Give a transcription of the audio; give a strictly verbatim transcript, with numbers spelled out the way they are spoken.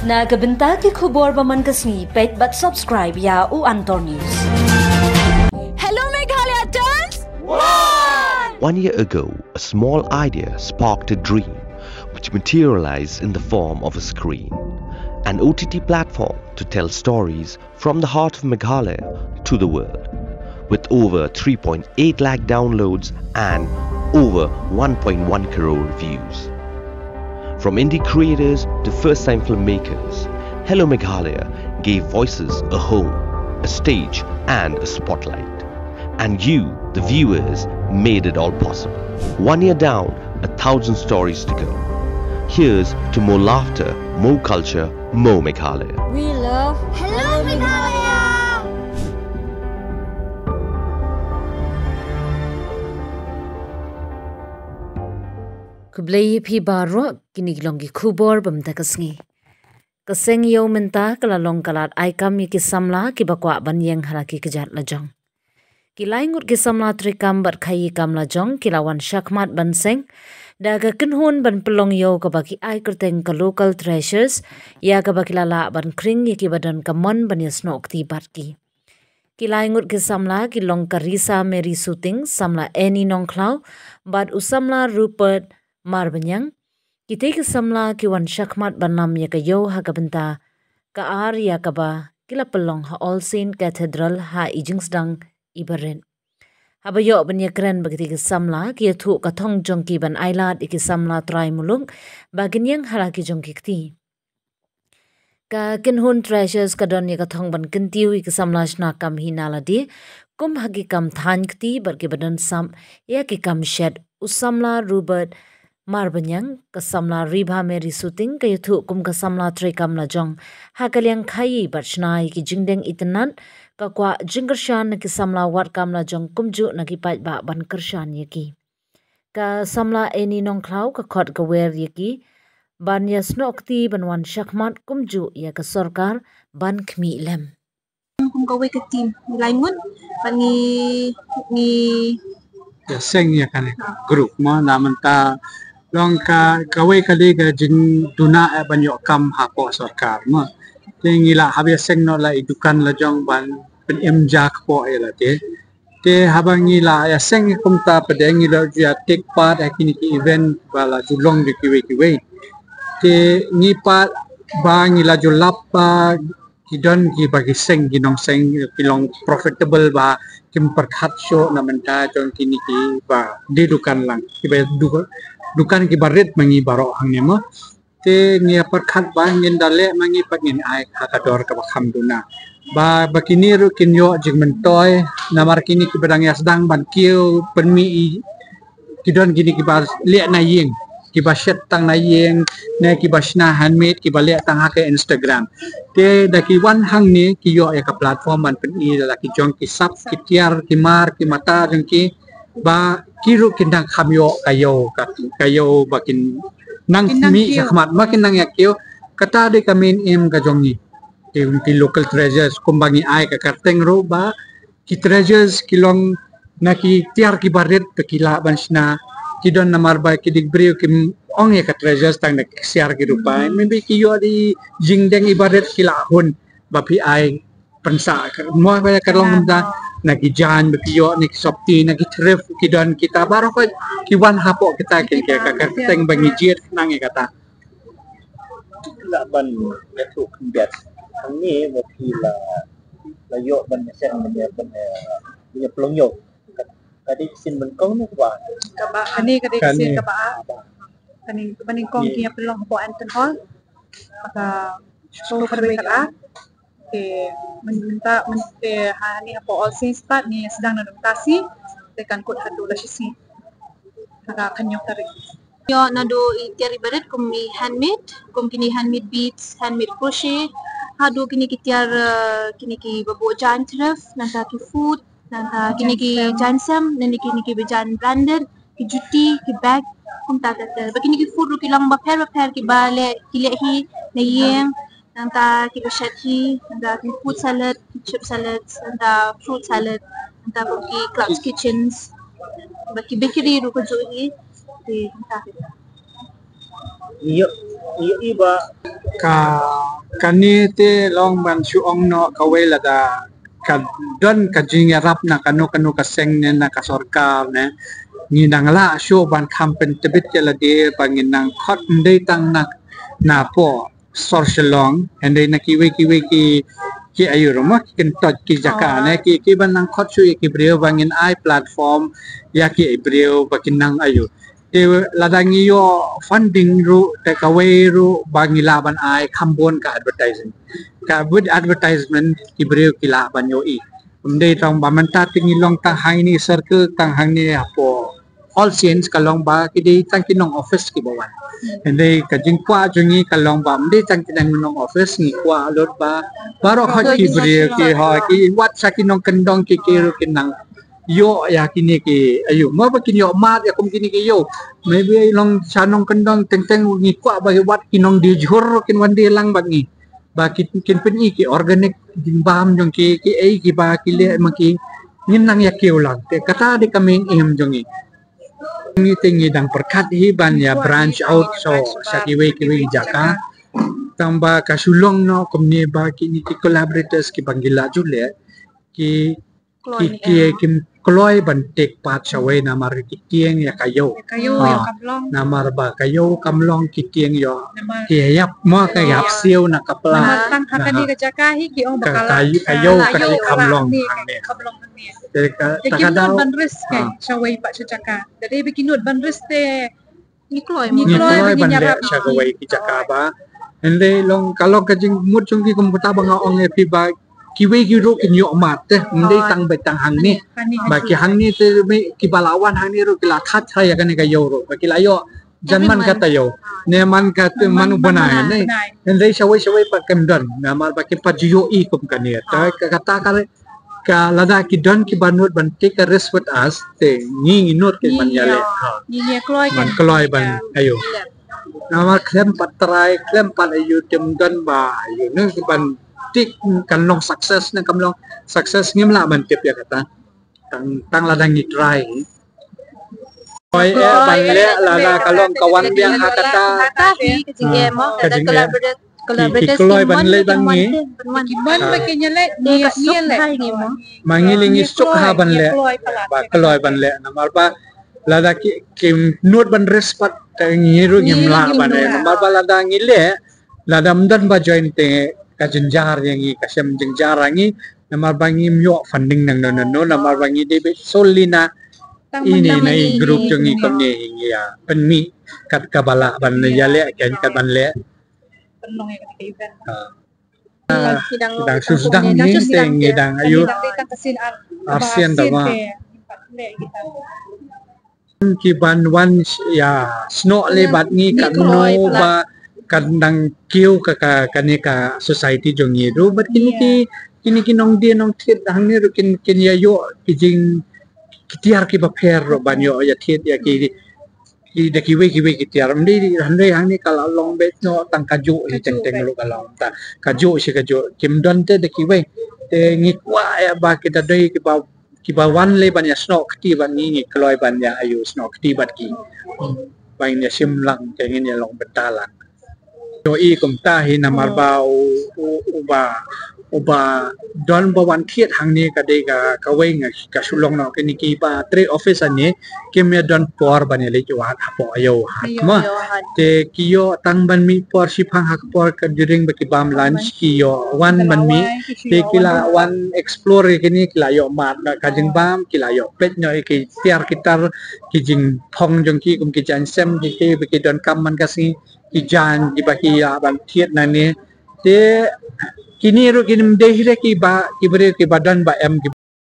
Na ka bynta ki khubor ba man ka sngi, peit bad subscribe ïa U Antor News. Hello Meghalaya turns one! One year ago, a small idea sparked a dream which materialized in the form of a screen, an O T T platform to tell stories from the heart of Meghalaya to the world, with over three point eight lakh downloads and over one point one crore views. From indie creators to first time filmmakers, Hello Meghalaya gave voices a home, a stage, and a spotlight. And you, the viewers, made it all possible. One year down, a thousand stories to go. Here's to more laughter, more culture, more Meghalaya. We love Hello Meghalaya! Khublei ïa phi baroh, kine ki long ki khubor ba mynta ka sngi. Ka seng ïew mynta ka la long ka lad ai kam ïa ki samla kiba kwah ban ïeng ha la ki kjat lajong. Ki lai ngut ki samla treikam bad khaii kam lajong ki la wan shakhmat ban seng da ka kynhun ban pynlong ïew kaba ki ai kyrteng ka Local Treasures, ïa kaba ki la lah ban khring ïa kiba don ka mon ban ïasnoh kti bad ki. Ki lai ngut ki samla ki long ka Risa Mary Suting, samla Annie Nongkhlaw, bad u samla Rupert Marbaniang. Kitei ki samla ki wan shakhmat ban lam ïa ka ïew ha ka bynta ka ar ïa kaba ki la pynlong ha All Saint Cathedral ha i jingsdang i barit. Haba ïoh ban ïakren bad kitei ki samla, ki ïathuh ka thong jong ki ban ailad ïa ki samla trai muluk ba kin ïeng ha la ki jong ki kti. Ka kynhun Treasures ka don ïa ka thong ban kyntiew ïa ki samla shna kam hi na lade kum ha ki kam thaiñ kti bad kiba don sap ïa ki kam shet. U samla Rupert Marbaniang, ka samla Risa Mary Suting, ka ïathuh kum ka samla treikam lajong ha ka liang khaii bad shna ïa ki jingdeng itynnad, ka kwah jingkyrshan na ki samla wad kam lajong kumjuh na ki paidbah ban kyrshan ïa ki. Ka samla Annie Nongkhlaw ka khot ka wer ïa ki ban ïasnoh kti ban wan shakhmat kumjuh ïa ka sorkar ban khmih lem. Kum kawei ka team, ngi lai ngut, bad ngi, ngi ïaseng ïa kane ka group mo, na mynta long ka, kawei kali ka jingduna eh ban ïoh kam hapoh sorkar mo. Te ngi la hap ïaseng noh la i dukan lajong ban pynim ja kpoh ïa lade. Te haba ngi la ïaseng kumta pat de ngi la ju ïa take part ha kine ki event ba la ju long jong kiwei kiwei. Te ngi pat ba ngi la ju lap ba ki don kiba ki seng, ki nongseng ki long profitable ba kim pyrkhat shuh na bynta jong kine kiba die dukan lang, kiba du-, dukan kiba rit ma ngi baroh hangne mo. Te ngi ïa pyrkhat ba ngin da leh ma ngi pat ngin ai ha ka dor kaba kham duna. Ba, ba kine ruh kin ïoh jingmyntoi, namar kine kiba dang ïa sdang ban kiew pynmih i, ki don kine kiba leh na ïing, kiba shet tang na ïing, ne kiba shna handmade, kiba leh tang ha ka Instagram. Te da ki wan hangne ki ïoh ïa ka platform ban pyni da la ki jong ki sap, ki tiar, ki mar, ki mata jong ki, ba ki ruh kin dang kham ïoh ka ïew, ka, ka ïew ba kin nang mih shakhmat, ma kin nang ïa kiew. Kata dei ka main aim ka jong ngi, ki, ki Local Treasures, kumba ngi ai ka kyrteng ruh ba ki treasures ki long na ki tiar kiba rit ba ki lah ban shna. Ki don namar ba ki dei ki briew kim ong ïa ka treasures tang da ki ksiar ki rupa. Maybe ki ïoh da i jingdeng iba rit ki lah hun ba phi ai pynsah ka, mo ba ka long kumta, na ki jaiñ ba ki ïoh, na ki sopti, na ki thrift ki don, kita baroh ki wan hapoh kita, ki, ki, ka kyrteng ba ngi jied khnang ïa kata. Lah ban ïathuh khyndiat hangne ba phi la, la ïoh ban ïaseng, ban ïa, ban ïa, ban ïa pynlong ïew. Ka dei ka sien nyngkong ne kaba? Kaba, kane ka dei ka sien kaba ar. Kane kaba nyngkong ki ïa pynlong hapoh Anton Hall. Ka shiphew khatwei khatar. Te myn-, mynta, myn-, te ha, hangne hapoh All Saints pat ngi sdang naduh mynta shi, te kan kut haduh lashisngi, ha ka khathynñiew tarik. Ïoh naduh i tiar iba rit kum i handmade, kum kine handmade beads, handmade crochet, haduh kine ki tiar, eh, kine kiba buh jaiñ thrift, nangta ki food, nangta kine ki jaiñ sem, ne kine kiba jaiñ branded, ki juti, ki bag, kumta ter ter. Bad kine ki food ruh ki long bapher bapher, kiba leh, ki leh hi na ïing, nangta kiba shet hi, nangta ki food salad, ki chip salad, nangta fruit salad, nangta kum ki Cloud's Kitchens, bad ki bakery ruh kajuh hi. Te nangta. Ïoh, ïoh iba ka Kane te long ban shu ong noh kawei, lada ka don ka jingïarap na kano kano ka seng ne na ka sorkar ne, ngi nang lah shuh ban kham pyntbit ïa lade ba ngin nang khot, ym dei tang na, na poh sor Shillong, hynrei na kiwei kiwei ki, ki aïu ruh mo, ki kyntoit ki jaka ne, ki, ki ban nang khot shuh ïa ki briew ba ngin ai platform ïa ki briew ba kin nang aïu. Te lada ngi ïoh funding ruh, te kawei ruh ba ngi lah ban ai kham bun ka advertising. Ka bun advertisement ki briew ki lah ban ïohi. Ym dei tang ba mynta te ngi long tang hangne circle, tang hangne hapoh All Saints, ka long ba ki dei tang ki nong office kiba wan. Hynrei ka jingkwah jong ngi ka long ba ym dei tang ki nong office, ngi kwah lut ba baroh hoi ki briew ki, hoi ki, wat sha ki nongkyndong ki, ki ruh kin nang ïoh ïa kine ki aïu. Mo ba kin ïoh mad ïa kum kine ki aïu. Maybe long sha nongkyndong teng teng, ngi kwah ba wat ki nongdie jhur ruh kin wan die lang bad ngi. Ba kin, kin pyni ki organic jingbam jong ki, ki ei kiba ki leh ma ki, ngin nang ïa kiew lang. Te kata dei ka main aim jong ngi. Ngi te ngi dang pyrkhat hi ban ïa branch out sha, sha kiwei kiwei jaka. Tang ba ka shu long noh kumne ba kine ki collaborators kiba ngi la ju leh, ki, ki, ki, kim kloi ban take part shawei namar ki tieng ïa ka ïew. Ka ïew, ah, ïa ka mlong. Namar ba ka ïew ka mlong ki tieng ïa, namar ki ïap mo, ka ïap siew na ka pla. Namar tang ha kane ka jaka hi ki ong ba ka, ka ïew ka, ka mlong hangne. Te ka, te ki nud ban risk, ah, shawei pat sha jaka. Te dei ba ki nud ban risk te ngi kloi, ngi kloi ban leh sha kawei ki jaka ba. Hynrei long ka long ka jingmut jong ki kum kata ba nga ong ïa phi ba kiwei ki ruh kin ïoh mad te. Ym dei tang ba tang hangne. Ba ki hangne te kiba la wan hangne ruh ki la thait ïa kane ka ïew ruh. Ba ki la ïoh jan man kata ïew. Ne man kata man u bnai ne. Hynrei shawei shawei pat kim don. Namar ba kim pat ju ïohi kum kane. Te ka, kata ka re ka lada ki don kiba nud ban take a risk with us, te ngi, ngi nud ki ban ïaleh. Ha. Ngi, ngi kloi ban kloi ban aïu. Namar khlem pat try, khlem pat aïu, te ym don ba aïu ne ban tip kan long success ne kam long success, ngim lah ban tip ïa kata. Tang, tang lada ngi try. Kloi eh ban leh lada ka long ka wan biang ha kata. Ka jingeh mo, ka jingeh. Ki, ki kloi ban leh ban ngi. Ki mon ba ki ïaleh, ngi ïaleh. Ma ngi leh ngi suk ha ban leh. Ba kloi ban leh namar ba lada ki, ki nud ban risk pat te ngi ruh ngim lah ban leh. Namar ba lada ngi leh, lada ym don ba join te ka jynjar ïa ngi, ka shem jynjar ïa ngi. Namar ba ngim ïoh funding nangno nangno, namar ba ngi dei beit solely na ine, na i group jong ngi kumne, ngi ïa pynmih kat kaba lah ban ïaleh, kat ban leh. Pynlong ïa kata ka event. Ah, ki dang shu sdang hi te ngi dang aïu. Arsien da ma. Ki ban wan ïa snoh leh bad ngi katno ba kan dang kiew ka, ka, kane ka society jong ngi ruh bad kine ki, kine ki nongdie nongthied hangne ruh kin, kin ïa ïoh ki jing, ki tiar kiba pher ruh ban ïoh ïa thied ïa ki, ki da kiwei kiwei ki tiar. Ym dei hynrei hangne ka la long beit noh tang kajuh hi teng teng ruh ka long. Ta kajuh shi kajuh kim don te da kiwei. Te ngi kwah ïa ba ki da dei kiba, kiba wan leh ban ïa snoh kti bad ngi, ngi kloi ban ïa aïu snoh kti bad ki. Ba ngin ïa shim lang te ngin ïa long bynta lang. Ïohi kumta hi namar ba u, u, uba, uba don ba wan thied hangne ka dei ka, kawei nga ka shu long noh kine kiba trei office hangne kim ïa don por ban ïa leit wad hapoh aïu hat mo. Te ki ïoh tang ban mih por shiphang ha ka por ka during ba ki bam lunch ki ïoh wan ban mih. Te ki la wan explore kine, ki la ïoh mad noh ka jingbam, ki la ïoh peit noh ïa ki tiar ki tar, ki jingphong jong ki kum ki jaiñsem ki, ki ba ki donkam man ka sngi. Ki jaiñ kiba ki ïa ban thied nangne. Te kine ruh kim dei hi re kiba, ki briew kiba don ba em ki